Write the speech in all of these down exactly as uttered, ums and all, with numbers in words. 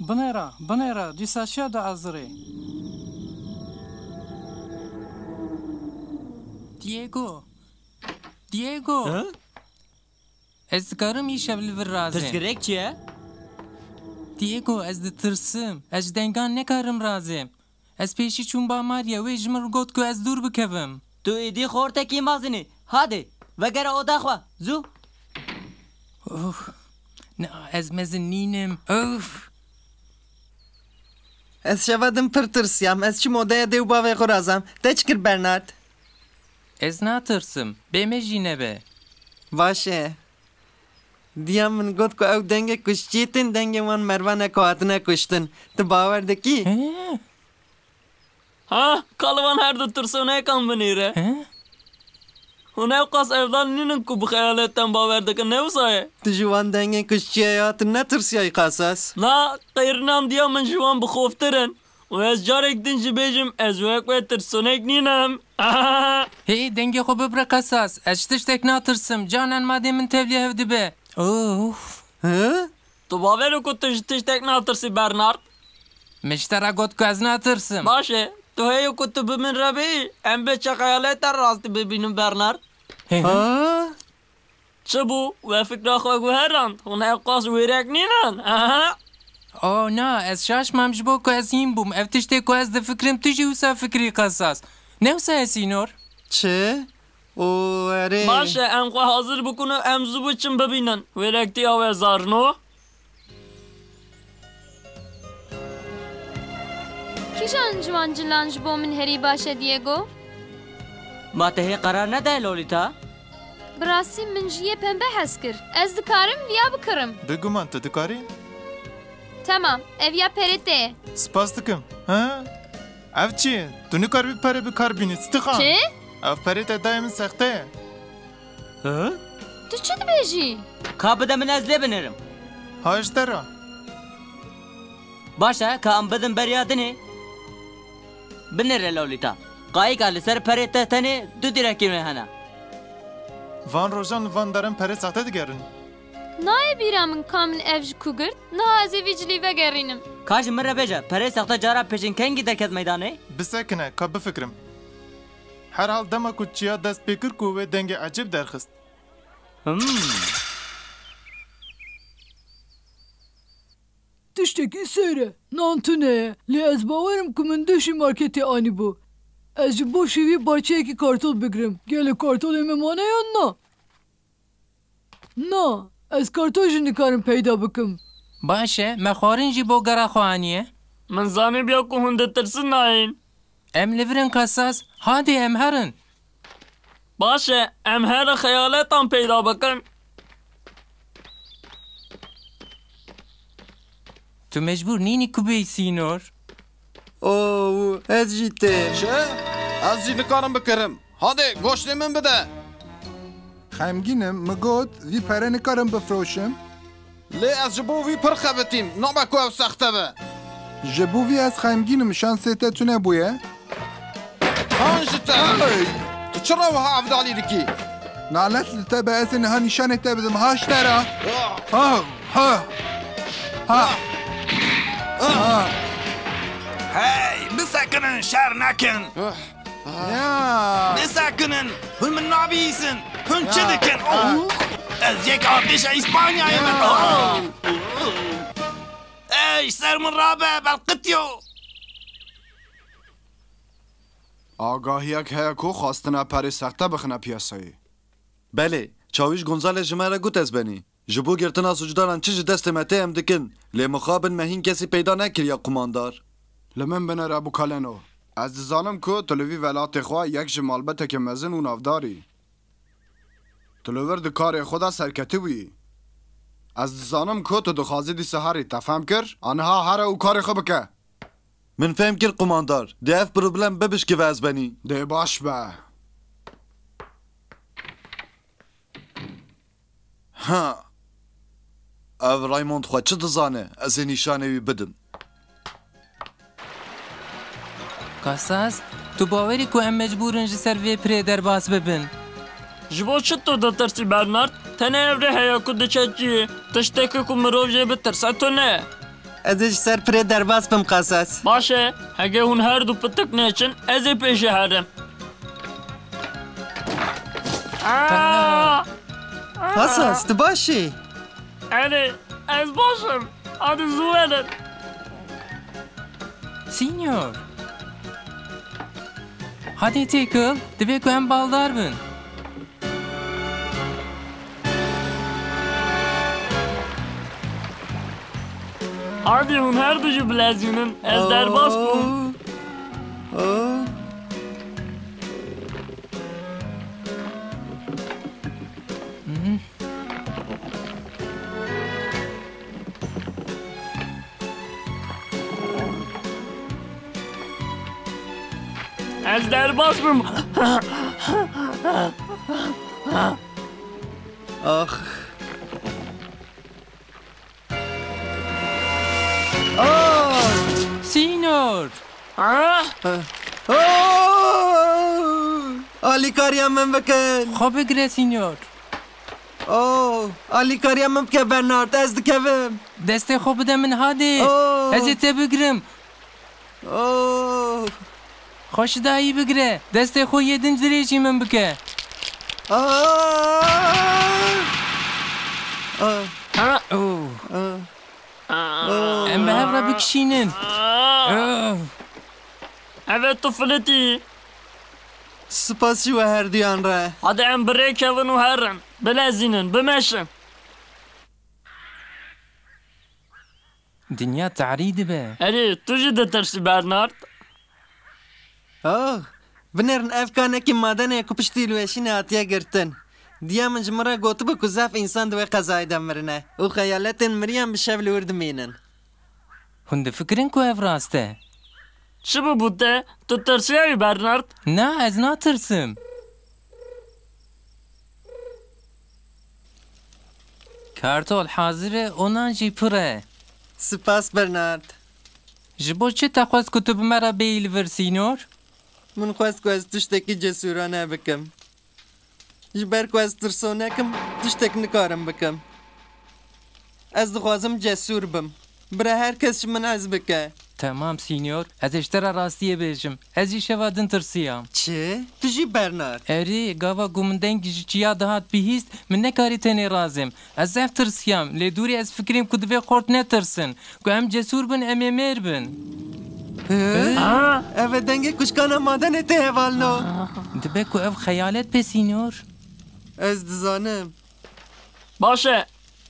Binêre, binêre, dîsa çiya diezirê? Diego! Diego! Hı? Ez dikarim îşev li vir razêm? Pirsgirêk çi ye? Diego, ez ditirsim. Ez ji dengan nekarim razêm. Ez pêşî çûm ba Maria, wê ji min got ku ez dûr bikevim. Tu êdî xortekî mezin î. Hadê, vegere oda xwe, zû. Uf. Na, ez mezin nînim. Uf. Ez şeva din pir tirsiyam. Ez çim odaya dê û bavê xwe razam. Te çi kir, Bernard? Ez natirsim. Bê me jî nebe. Baş e. Diya min got ku ew dengê kuştiyê tên dengê wan mervanek ku hatine kuştin. Tu bawer dikî? He? Ha, kalivan her du tirsonekan binêre. He? Hûn ew qas evdal nînin ku bi xeyalê ten bawer dikin, ne wisa ye? Tu ji wan dengên kuştiyê ya, tu netirsiyayî qasas? Na, qeyrinan diya min ji wan bi xoftir in. Û ez carek din jî bêjim, ez wek we tirsonek nînim. Hê, dengê xwe bibire qesas. Ez ji tiştek natirsim. Canan madê min tevlî hev dibe. Of. Hı? Tu bawer î ku tu ji tiştek natirsî, Bernard? Min ji te re got ku ez natirsim. Baş e. Tu heye ku tu bi min re bî, em bê çi xeyalê te rastî bibînin, Bernard. Hı hı. Ha? Çi bû? We fikra xwe guherand. Hûn ew qas wêrek nînin. Aha. Oh, na, ez şaş mam ji bo ku ez hîn bûm. Ev tiştê ku ez difikirim, tu jî wisa fikirî qesas. Ne wisa ye, Sînor? Çi? O, erê. Baş e, em xwe hazir bikin û em zû biçin bibînin. Wêrektiya we zarno. Kîjan ji wan cilan ji bo min herî baş e, Diego? Ma te hê qerar nedaye, Lolita? Bi rastî min ji yê pembe hez kir. Ez dikarim viya bikirim. Biguman tu dikarî? Temam, ev ya perê te ye. Spas dikim. Ha? Ev çi ye? Tu nikaribî pere bi kar bînî, stixan. Çi? Ev perê te dayê min sexte ye. Hı? Tu çi dibêjî? Ka bide min, ez lê binêrim. Ha, ji te re. Baş e, ka em bidin beriya dinê. Binêre Lolita. Qayîka li ser perê te tenê du dîrekên wê hene. Van rojan li van deran perê sexte digerin. Nayê bîra min ka min ev ji ku girt, niha ez ê vî cilî vegerînim. Ka ji min re bêje, perê sexte cara pêşîn kengî derket meydanê? Bisekine, ka bifikirim. Herhal dema ku çiya dest pê kir ku wê dengê ecêb derxist. Hmm. Tiştekî seyr e. Nan tune ye. Lê ez bawer im ku min duh jî marketê anîbû. Ez ji bo şîvî parçeyekî kartol bigirim. Gelê kartolê me mane yan na? Na, ez kartol jî nikarim peyda bikim. Baş e, me xwarin jî bo gera xwe aniye. Min zanîbûya ku hûn ditirsin nayên. Em li vir in qesas, hadê em herin. Baş e, em herin xeyaletan peyda bikin. Tu mecbûr nînî ku bêyî Sînor. Oo, ez jî têm. Çi? Ez jî nikarim bikirim. Hadê, goştê min bide. Xemgîn im, min got, vî pere nikarim bifroşim. Lê ez ji bo vî pir xebitîm, nabe ku ew sexte be. Ji bo vî ez xemgîn im, şansê te tune bûye. Han ji te. Hey! Tu çira wiha evdalî dikî? Nalet li te be, ez ê niha nîşanê te bidim. Ha ji te re. Ah! Ha! Ha! Ha! Ah! Ha! Hey, bisekinin, şer nekin. Ah! Ya! Bisekinin, hûn min nabihîsin. Hûn çi dikin? Oh! Ez yek artêşa Îspanyayê me. Oh! Ey, ser min rabe, belqitiyo! Agahiyek heye ku xwestine perê sexte bixine piyasayê. Belê, Çawîş Gonzales ji me re got ez benî. Ji bo girtina sûcdaran çi ji destê me tê em dikin, lê mixabin me hîn kesî peyda nekiriye, qumandar. Li min binêre Bukaleno. Ez dizanim ku tu li vî welatê xwe yek ji malbetekî mezin û navdar î. Tu li wir di karê xwe de serketibûyî. Ez dizanim ku tu dixwazî dîsa herî, te fem kir? Aniha here û karê xwe bike. Min fem kir, qumandar. Dê ev problem bibişkive ez benî. Dê baş be. Ha. Ev Raymond xwe çi dizane? Ez ê nîşanê wî bidim. Kasas, tu bawer î ku em mecbûr in ji ser vê pirê derbas bibin? Ji bo çi tu ditirsî, Bernard? Tenê ev rê heye ku diçe cihê. Tiştekî ku mirov jê bitirse tune ye. Ez ê ji ser pirê derbas bim, Qasas. Baş e, hege hûn her du pitik neçin, ez ê pêşê herim. Aa! Qasas, tu baş î? Erê, ez baş im. Hadi zû verin. Sînyor. Hadi têkil, divê ku em baldar bin. Hadi hûn her du jî bilezînin. Ez derbas bûm. Oh. Oh. Ez derbas bûm. Ax. Oh! Sînyor! Ha? Oh! Alîkariya min bikin. Xwe bigire, Sînyor. Oh! Alîkariya min bike, Bernard. Ez dikevim. Destê xwe bide min hadê. Oh! Ez ê te bigrim. Oh! Xwe ji dayî bigire. Destê xwe yê din dirêjî min bike. Ah! Ah! Ha? Oh! Ah! Em bi hev re bikişînin. Ev e tu filitî. Spasî we herduyan re. Hadi em bi rê kevin û herin. Bilezînin, bimeşin. Dinya tarî dibe. Erê, tu jî ditirsî, Bernard? Oh, binêrin ev kanekî madenê ku piştî li weşînê hatiye girtin. Diya min ji min re gotibû ku zaf însan di wê qezayê de mirine û xeyaletên miriyan bi şev li wir dimînin. Hûn difikirin ku ev rast e? Çi bûbû te? Tu tirsiyayî, Bernard? Na, ez natirsim. Kartol hazir e û nan jî pir e. Spas, Bernard. Ji bo çi te xwest ku tu bi me re bêyî li vir, Sînyor? Min xwest ku ez tiştekî cesûrane bikim. Ji ber ku ez tirsonek im, tiştek nikarim bikim. Ez dixwazim cesûr bim. Bira her kes ji min hez bike. Temam, Sînyor. Ez ê ji te re rastiyê bêjim. Ez jî şeva din tirsiyam. Çi? Tu jî, Bernard? Erê, gava ku min deng ji çiya dihat bihîst, min nekarî tenê razêm. Ez zehf tirsiyam, lê dûrî ez fikirîm ku divê xort netirsin. Ku em cesûr bin, em ê mêr bin. Hı? Ha? Ev e dengê kuşkana madenê tê hevalno. Dibe ku ev xeyalet be, Sînyor. Ez dizanim. Baş e,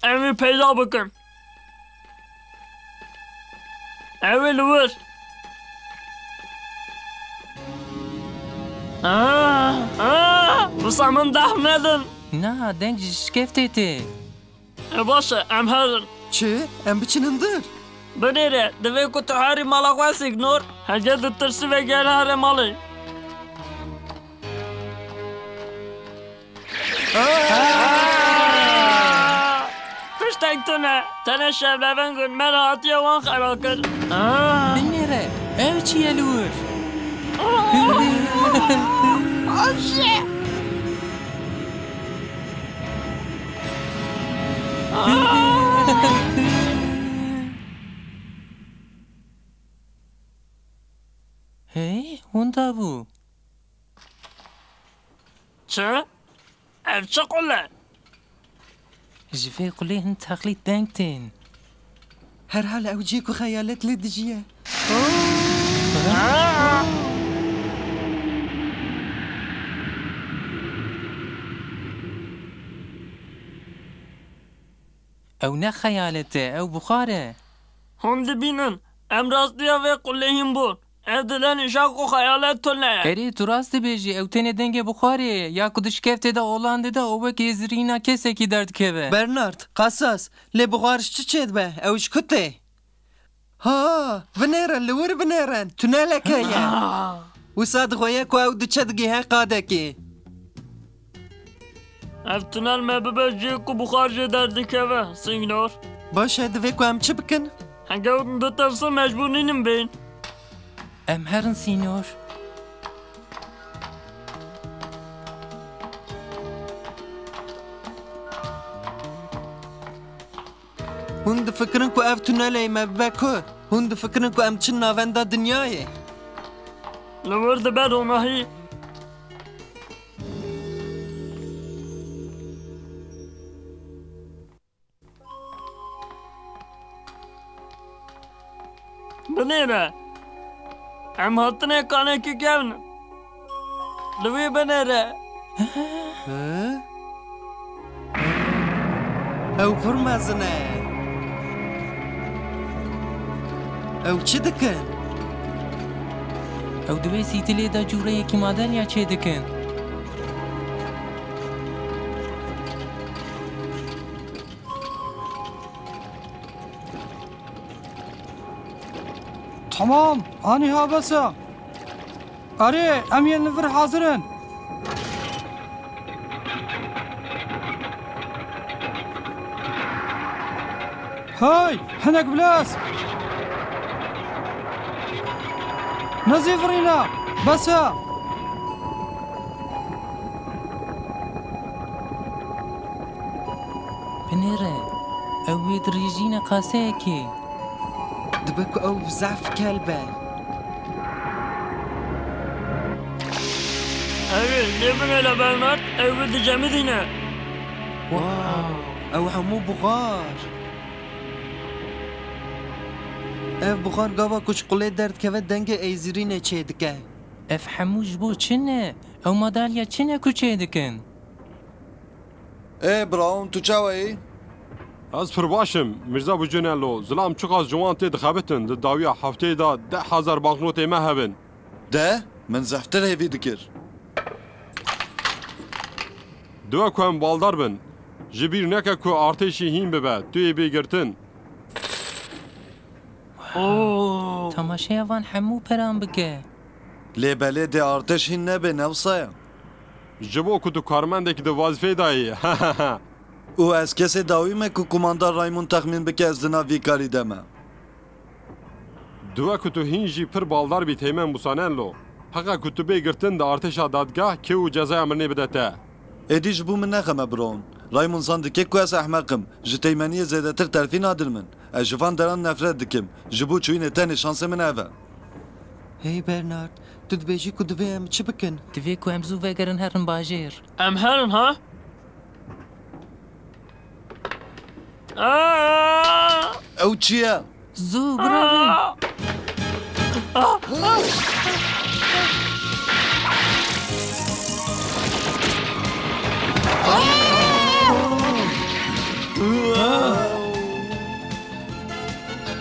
em wî peyda bikin. Ew ê li wir. Ah, ah, wisa min deh nedin. Na, deng ji şikeftê tê. E, baş e, em herin. Çi? Em biçin hundir? Binêre, divê ku tu herî mala xwe, Sînyor. Heke ditirsî, vegere here malê. Aa! Tiştek tune. Tenê şevlevengin me re hatiye wan xera kir. Aa! Binêre, ev çi ye li wir? Aa! Hey, winda bû. Çi? Ev çi qul e? Ji vê qulê hin texlît deng tên. Herhal ew cihê ku xeyalet lê dijiye. Ew ne xeyalet e, ew buxar e. Hûn dibînin, em rastiya vê qulê hîn bûn. Ev dide nîşan ku xeyalet tune ye. Erê, tu rast dibêjî, ew tenê dengê buxarê ye, ya ku di şikeftê de olan dide û wek hêzirîna kesekî derdikeve. Bernard, Qasas, lê buxar ji çi çêdibe? Ew ji ku tê? Ha, binêrin, li wir binêrin, tuneleke ye. Ah. Wisa dixuye ku ew diçe digihê qadekê. Ev tunel me bibe cihê ku buxar jê derdikeve, Sînyor. Baş e, divê ku em çi bikin? Heke hûn ditirsin, mecbûr nînin bên. Em herin, Sînyor. Hûn difikirin ku ev tunelê me bibe ku? Hûn difikirin ku em çin navenda dinyayê? Li wir dibe ronahî. Binêre. Em hatinê kanekî kevn. Li wî binêre. Hı? Ew pir mezin e. Ew çi dikin? Ew di wê sîtilê de cûreyekî madalya çêdikin. Tamam, aniha bes e. Erê, em yên li vir hazir in. Hey, hinek bilez! Nezîvirîne! Bes e! Binêre, ew wê dirêjîne qaseyekê. Dibe ku ew bi zehf kel be. Ew ê lê binêre Bernard, ew ê dicemidîne. Wow, ew hemû buxar. Ev buxar gava ku ji qulê derdikeve dengê êzirînê çêdike. Ev hemû ji bo çi ne? Ew madalya çi ne ku çêdikin? Ê Brown, tu çawa yî? Ez pir baş im, Mîrza Bucunello. Zilam çiqas ciwan tê dixebitin, di dawiya hefteyê de deh hezar banknotê me hebin. Deh? Min zehftir hêvî dikir. Diwe ku em baldar bin. Ji bîr neke ku artêşî hîn bibe, tu yê bê girtin. Oo. Temaşeya van hemû peran bike. Lê belê dê artêş hîn nebe, ne wisa ye? Ji bo ku tu karmendekî di wazîfeyê de yî. Û ez kesê dawî me ku kumandar Raymond texmîn bike ez di nav vî karî de me. Diwe ku tu hîn jî pir baldar bî Teğmen Busanello. Heqa ku tu bê girtin di artêşa dadgah kê û cezaya mirinê bide te. Êdî ji bo min nexeme Brown. Raymond zan dike ku ez ehmeq im. Ji teğmeniyê zêdetir terfî nadin min. Ez ji van deran nefret dikim. Ji bo çûyînê tenê şansê min ev e. Hey Bernard, tu dibêjî ku divê em çi bikin? Divê ku em zû vegerin herin bajêr. Em herin ha? Aa! Ew çi ye? Zû, biravin. Aa!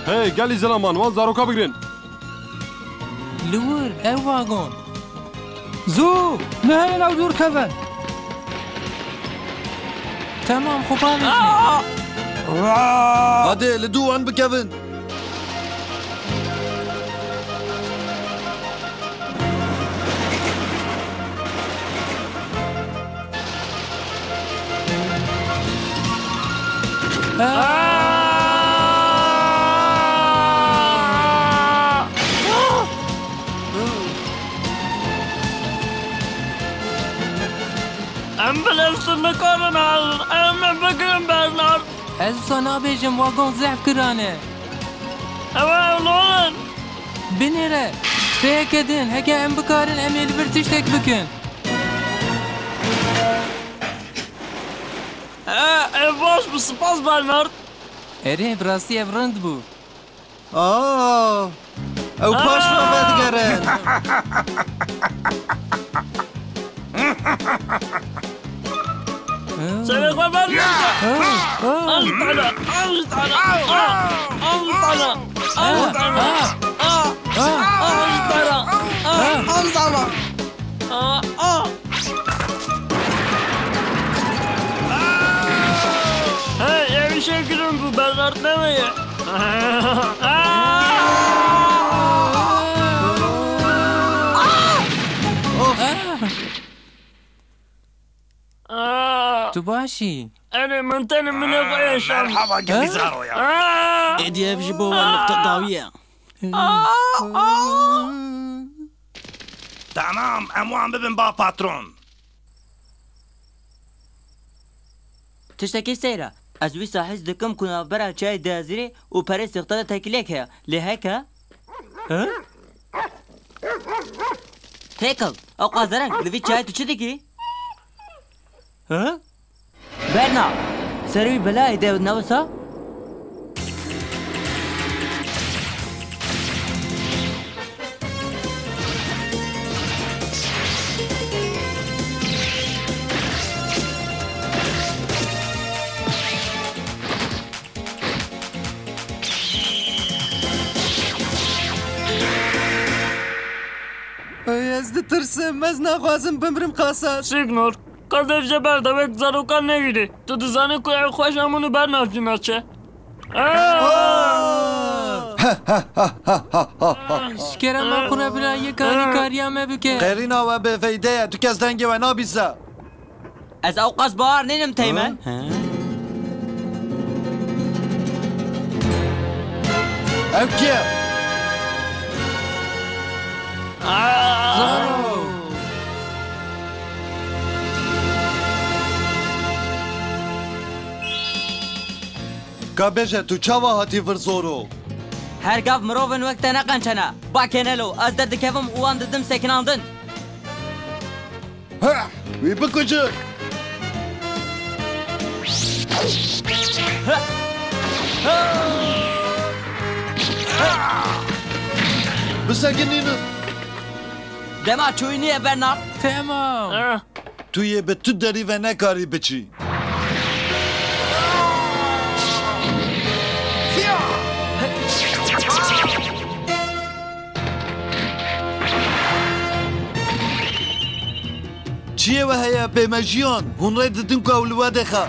Hey, gelî zilaman, wan zaroka bigirin. Li wir, ew wagon. Zû, nehêlin ew dûr kevin. Temam, xwe bavêjin. Aa! Hadi, li dû wan bikevin. Em bilez tu nikarin herin. Em ê bigirin Bernard. Ez wisa nabêjim, wagon zehf giran e. Ew ê lolin. Binêre, pêyeke din, heke em bikarin, em ê li vir tiştek bikin. E, ev baş bû, spas Bernard. Erê, bi rastî ev rind bû. Aa, ew paş ve vedigerin. Serê xwe berdin. Al tane, al tane, al tane, al tane, al tane, al tane, al tane. Hey, ev îşev kirin bû, Bernard neweye. Tu baş î? Erê, min tenê minê xwe yaşam. Merhaba, gelî zaroya. Êdî ev ji bo we nuqte dawî ye. Tamam, em wan bibin ba patron. Tiştekî seyr e. Ez wisa hîs dikim ku navbera çiyayê Dezîrê û Perê Sixte de têkiliyek heye. Lê heke? Hı? Têkil, ew qas dereng, li vî çiyayê tu çi dikî? Hı? Berna, ser wî belayê de ne wisa? Ey, ez ditirsim, ez naxwazim bimrim, Qasas. Signor, qedef jê berde, wek zarokan negirî. Tu dizanî ku ew xweş Amûn û Berna jî naçe. Ji kerema xwe re bila yek alîkariya me bike. Qêrîna we bêfeyde ye, tu kes dengê we nabîse. Ez ewqas bawer nînim, Teymur. Hı? Ew kî ye? Zaro! Ka bêje, tu çawa hatî vir, Zoro? Her gav mirovên wek te neqençene. Bakêne lo, ez derdikevim û wan didim sekinandin. Heh, wî bikujin. Bisekinînin. Dema çûyî niye, Bernard. Temam. Ah. Tu yê bi tu derî ve nekarî biçî. Çiyê we heye, pêmejiyan? Hûn rê didin ku ew li we dixe.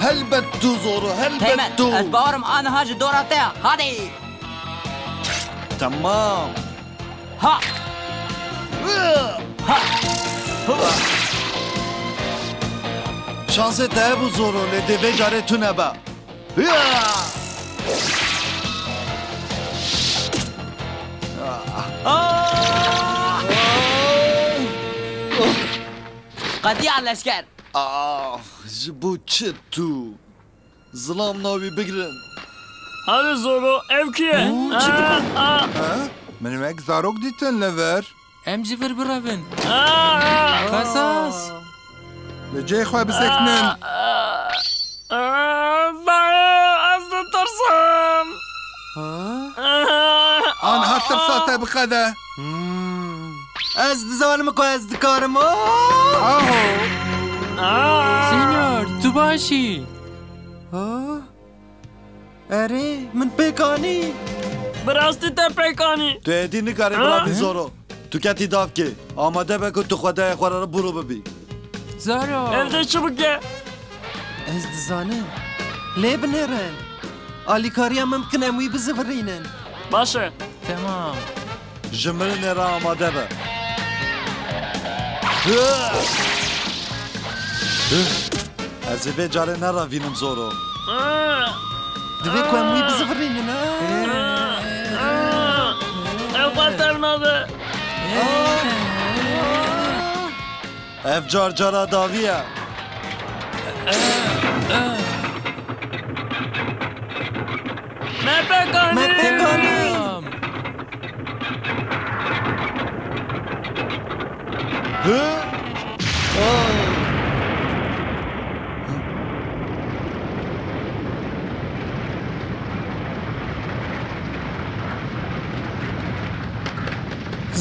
Helbet tu, Zoro, helbet Teymur, tu. Ez bawerim aniha ji dora te ye. Hadi. Temam. Ha! Ha! Şansê te hebû, Zoro, lê dê vê carê tune be. Ah! Qediya leşker. Ah, ji bo çi tu? Zilam navî bigirin. Hadi Zoro, ev kî ye? Û çi Ha, dibe? Ha. Ha? Min wek zarok dîtin li vir. Em ji vir birevin. Aa! Qasas! Li cihê xwe bisekinin. Aa! Aa! Dayê, ez ditirsim. Ha? Aa! Aniha tirsa te biqede. Hmm. Ez dizanim ku ez dikarim. Aa! Aho! Aa! Sînyor, tu baş î? Ha? Erê, min pêk anî. Bi rastî te pêk anî. Tu êdî nikarî Ha? bilavî, Zoro. Tu ketî davkê. Amade be ku tu xwedayê xwe re bûro bibî. Zoro. Ev dê çi bike? Ez dizanim. Lê binêrin. Alîkariya min bikin, em wî bizivirînin. Baş e. Temam. Ji mirinê re amade be. Ez ê vê carê nerevînim, Zoro. Divê ku em wî bizivirînin, ha? Ew xwe dernabe. Ev car cara dawî ye. Me pêk anî. Me pêk anî. Hı? Oh.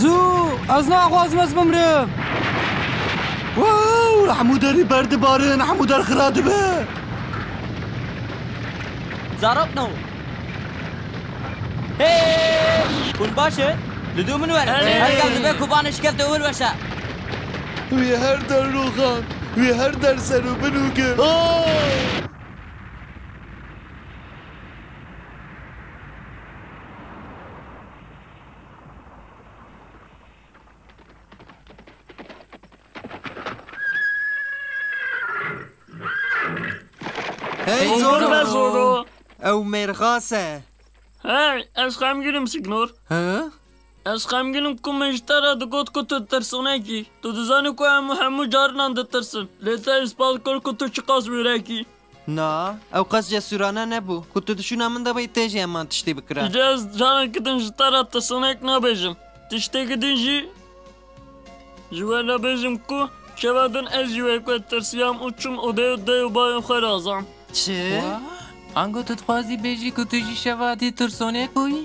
Zû, ez naxwazim ez bimrim. Wow, hemû derî berdibarin, hemû der xira dibe. Zarok no. Hey! Hûn baş in? Li dû min werin. Hey! Her gav dibe ku van şikeft û hilweşe. Wî her der rûxand, wî her der ser û bin û gir. Oh! Hey, Zoro! Zoro be Zoro! Ew mêrxas e. Hey, ez xemgîn im, Signor. He? Ez xemgîn im ku min ji te re digot ku tu tirsonek î. Tu dizanî ku em hemû carinan ditirsin. Lê te îspat kir ku tu çiqas wêrek î. Na, ew qas cesûrane nebû. Ku tu di şûna min de bî tê jî heman tiştî bikira. Îca ez careke din ji te re tirsonek nabêjim. Tiştekî din jî ji we re bêjim ku şeva din ez jî wek we tirsiyam û çûm odeyê dê û bayê xwe razam. Çi? Wa? Ango tu dixwazî bêjî ku tu jî şeva dî tirsonek bûyî?